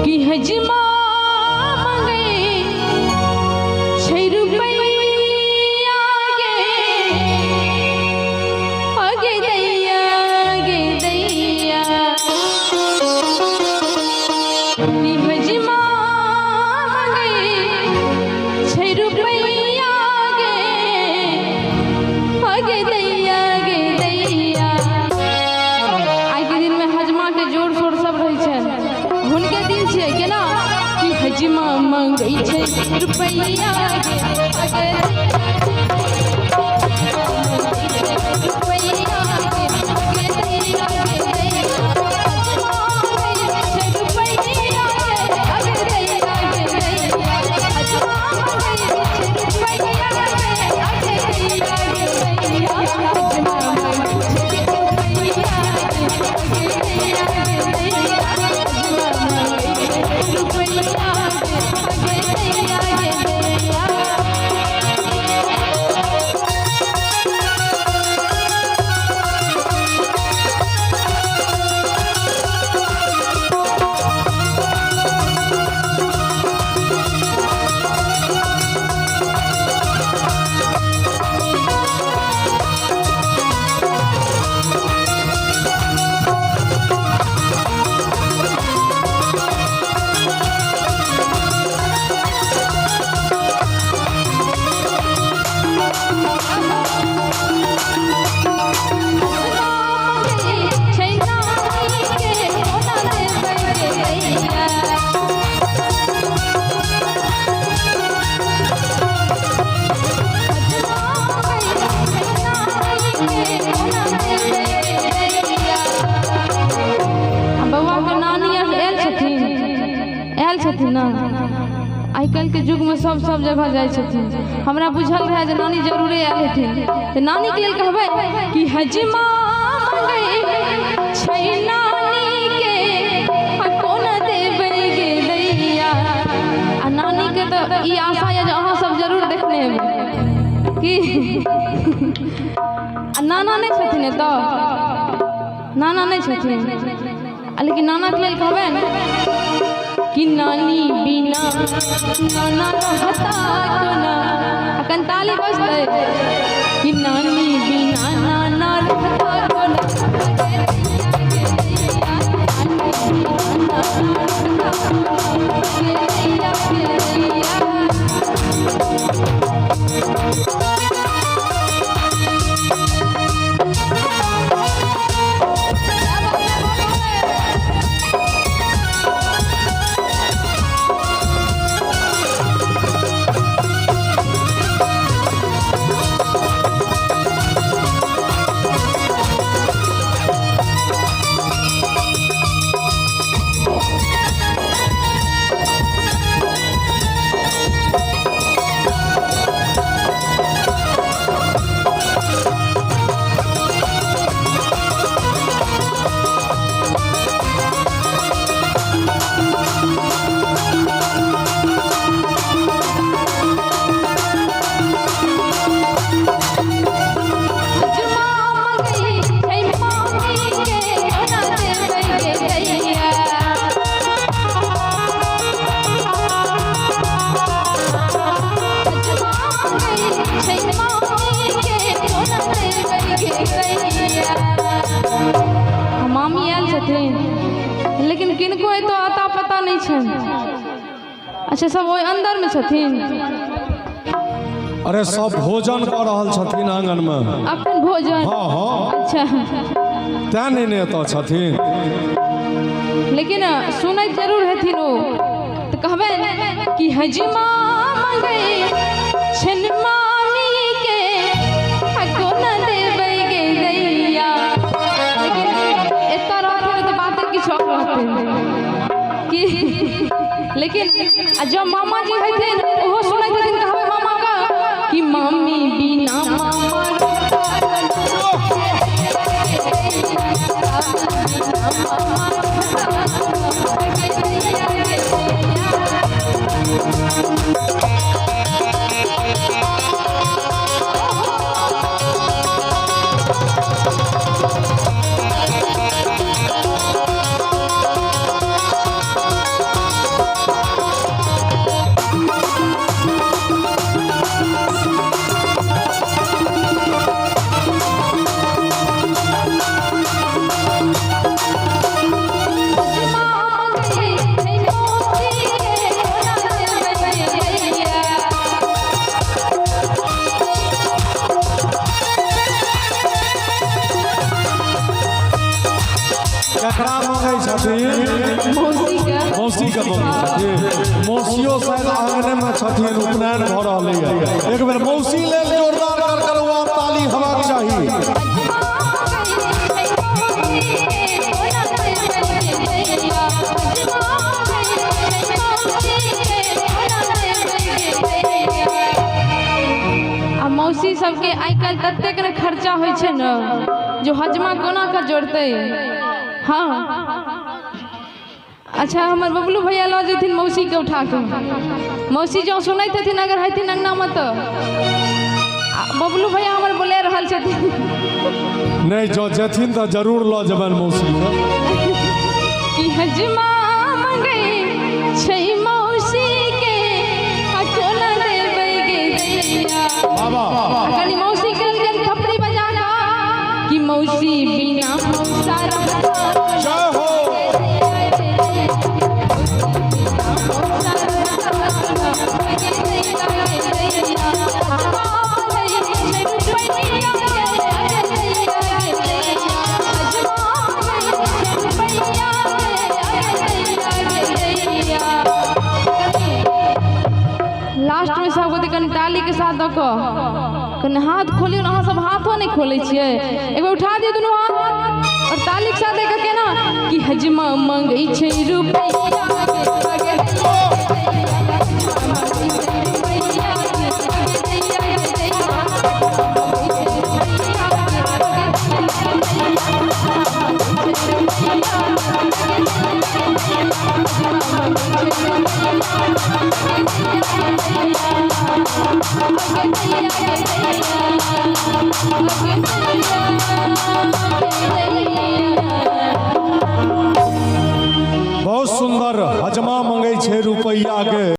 कि हजमा मंगै छै रुपैया गे, अगे दैया गे दैया। कि हजमा मंगै छै रुपैया गे, अगे दैया गे दैया। आइके दिनमे हजमाके जोर शोर सब रहै छनि, हुनके दिन छियै केना कि हजमा मंगै छै रुपैया गे, अगे रुपैया गे, अगे दैया गे दैया। हजमा मंगै छै रुपैया गे, अगे दैया गे दैया। हजमा मंगै छै रुपैया गे, अगे दैया गे दैया। हजमा मंगै छै रुपैया गे, अगे दैया गे दैया। हजमा मंगै छै रुपैया गे, अगे दैया गे दैया। छै नानी के कोना देबै गे दैया। हजमा मंगै छै नानी के कोना देबै गे दैया। आ बौआके नानी आर आयल छथिन, आयल छथिन ने? आइ काल्हिके युगमे सब सब जगह जाइ छथिन। हमरा बुझल रहए जे नानी जरूरे आयल हेथिन, तऽ नानीके लेल कहबै कि हजमा मंगै छै नानी के आ कोना देबै गे दैया। आ नानीके तऽ ई आशा यऽ जे अहाँ सब जरूर देखने हेबै कि। आ नाना नहि छथिन एतऽ? नाना नहि छथिन, आ लेकिन नानाके लेल कहबै ने कि नानी बिना नाना रहता कोना। आ कनि ताली बजतै कि नानी बिना नाना रहता कोना, गे दैया गे दैया। नानी बिना नाना रहता कोना, गे दैया गे दैया। हजमा मंगै छै मामी के कोना देबै गे दैया। हजमा मंगै छै मामी के कोना देबै गे दैया। आ मामी आयल छथिन, लेकिन किनको एतऽ अता पता नहि छनि। अच्छा, सब ओहि अन्दरमे छथिन? अरे, सब भोजन कऽ रहल छथिन आंगनमे। अखन भोजन? हँ। अच्छा। तें नहि ने एतऽ छथिन। लेकिन सुनैत जरूर हेथिन ओ, तऽ कहबै कि हजमा मंगै छनि मामी के आ कोना देबै गे दैया। लेकिन एतऽ रहथिन तऽ बाते किछु आओर रहतै कि। लेकिन आ जब मामाजी हेथिन, ओहो सुनैत हेथिन, कहबै मामा का कि मामी बिना मामा रहता बिना मामा रहता गे दैया गे दैया। मंगै छथिन? मौसी के। मौसी के मंगै छथिन। मौसियो शायद आंगने में छथिन, उपनयन भऽ रहलै है। एक बेर मौसी लेल जोरदार कर करवा ताली हेबाक चाही। आ मौसी सबके आइ काल्हि ततेक ने खर्चा होइ छै ने जो हजमा कोना के जोड़तै। हाँ अच्छा, हमर बबलू भैया लऽ जेथिन मौसी के उठा के। मौसी जँ सुनैत हेथिन अगर हेथिन अंगनामे तऽ बबलू भैया हमर बोले रहल छथिन। नहि, जँ जेथिन तऽ जरूर लऽ जेबनि मौसी के। कि हजमा मंगै छै मौसी के आ कोना देबै गे दैया। बाबा। कनि मौसी के कनि थपड़ी बजा कऽ कि मौसी बिना मौसा रहता। जय हो। लास्ट में सब गोटे कनि ताली के साथ दऽ कऽ कनि हाथ खोलियौ ने। अहाँ सब हाथो नहि खोलै छियै। एक बेर उठा दियौ दुनू हाथ और ताली के साथ एक केना कि हजमा मंगै छै रुपैया। बहुत सुंदर। हजमा मंगै छै रुपैया के।